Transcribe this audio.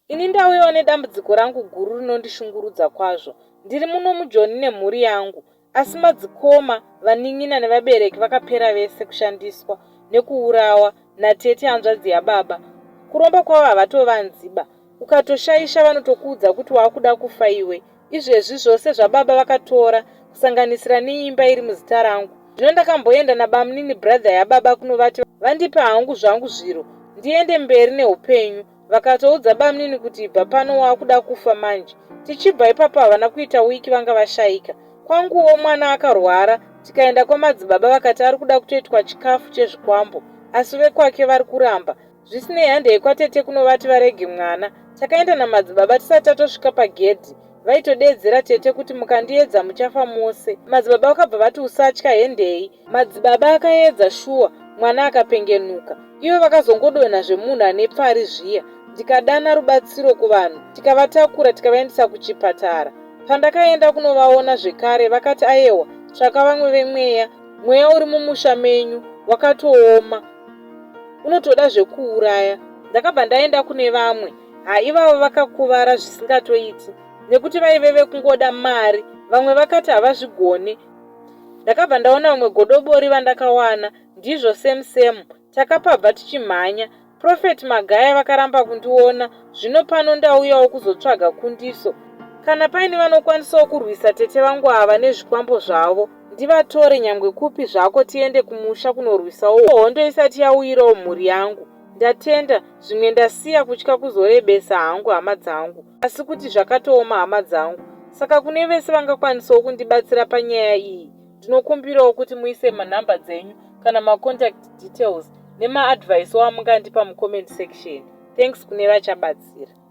Ini ndauyawo nedambudziko rangu guru rinondishungurudza kwazvo. Ndiri muno muJoni nemhuri yangu, asi madzikoma, vanin'ina nevabereki vakapera vese kushandiswa nekuurawa natete hanzvadzi yababa. Kuromba kwavo havatovanziba. Ukatoshaisha vanotokuudza kuti wakuda kufa iwe. Izvezvi zvose zvababa vakatora kusanganisira neimba iri muzita rangu. Zvino ndakamboenda nabamunini brother yababa kunovati vandipe hangu zvangu zviro ndiende mberi neupenyu. Vakatoudza bamnini kuti ibva pano wakuda kufa manje. Tichibva ipapo havana kuita week vanga vashaika. Kwanguwo mwana akarwara tikaenda kwamadzibaba vakati ari kuda kutoitwa chikafu chezvikwambo asi vekwake vari kuramba. Zvisinei handei kwatete kunovati varege mwana. Takaenda namadzibaba tisati tatosvika pagedhi vaitodeedzera tete kuti mukandiedza muchafa mose. Madzibaba vakabva vati usatya hendei. Madzibaba akaedza shuwa mwana akapengenuka. Ivo vakazongodonha zvemunhu ane pfari zviya ndikadana rubatsiro kuvanhu tikavatakura tikavaendesa kuchipatara. Pandakaenda kunovaona zvekare vakati ayewa tsvaka vamwe vemweya, mweya uri mumusha menyu wakatooma unotoda zvekuuraya. Ndakabva ndaenda kune vamwe ha ivavo vakakuvara zvisingatoiti nekuti vaive vekungoda mari vamwe vakati havazvigone Ndakabva ndaona vamwe godobori vandakawana ndizvo same same takapabva tichimhanya. Prophet Magaya vakaramba kundiona zvino pano ndauyawo kuzotsvaga kundiso. Kana paine vanokwanisawo kurwisa tete vangu ava nezvikwambo zvavo ndivatore nyangwe kupi zvako tiende kumusha kunorwisawo hondo isati yauyirawo mhuri yangu. Ndatenda, zvimwe ndasiya kutya kuzorebesa hangu hama dzangu asi kuti zvakatooma hama dzangu saka kune vese vangakwanisawo kundibatsira panyaya iyi ndinokumbirawo kuti muise manhamba dzenyu kana macontact details nemaadvicewo amungandipa mucomment section. Thanks kune vachabatsira.